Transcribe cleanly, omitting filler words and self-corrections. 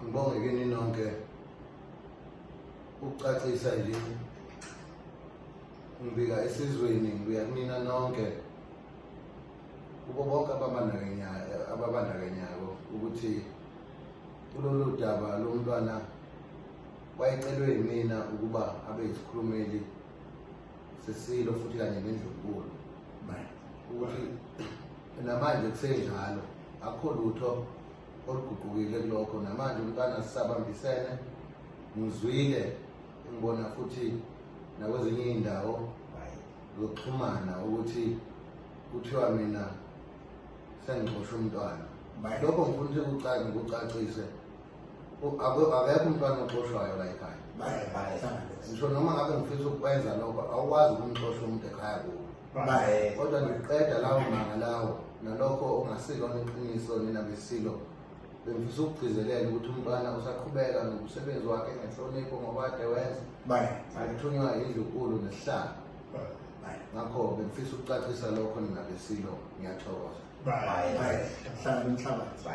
Ngibonge kini nonke ukucacisa nje ngibika esizweni, ngibika kunina nonke, kubo bonke ababandakanyako ukuthi kulolu daba lomntwana wayecelwe yimina ukuba abe yisikhulumeli sesilo futhi kanye nendlunkulu, ukuthi namanje kusenjalo, akukho lutho oluguqukile kulokho. Namanje umntwana sisabambisene. Ngizwile, ngibona futhi nakwezinye iy'ndawo zokuxhumana ukuthi kuthiwa mina sengixosha umntwana. Lokho ngifuna ukuthi ngikucacise. Akekho umntwana oxoshwayo la ekhaya. Ngisho noma ngabe ngifisa ukwenza lokho, awukwazi ukumxosha umuntu ekhaya kubo. Kodwa ngiqeda lawo manga lawo nalokho ongasilona iqiniso, nina besilo. Bengifisa ukugcizelela ukuthi umntwana usaqhubeka nomsebenzi wakhe ngenhlonipho ngoba kade wenza akuthunywa indlunkulu nesihlalo. Ngakho bengifisa ukucacisa lokho, nina besilo. Ngiyathokoza. Hlala umhlabathi.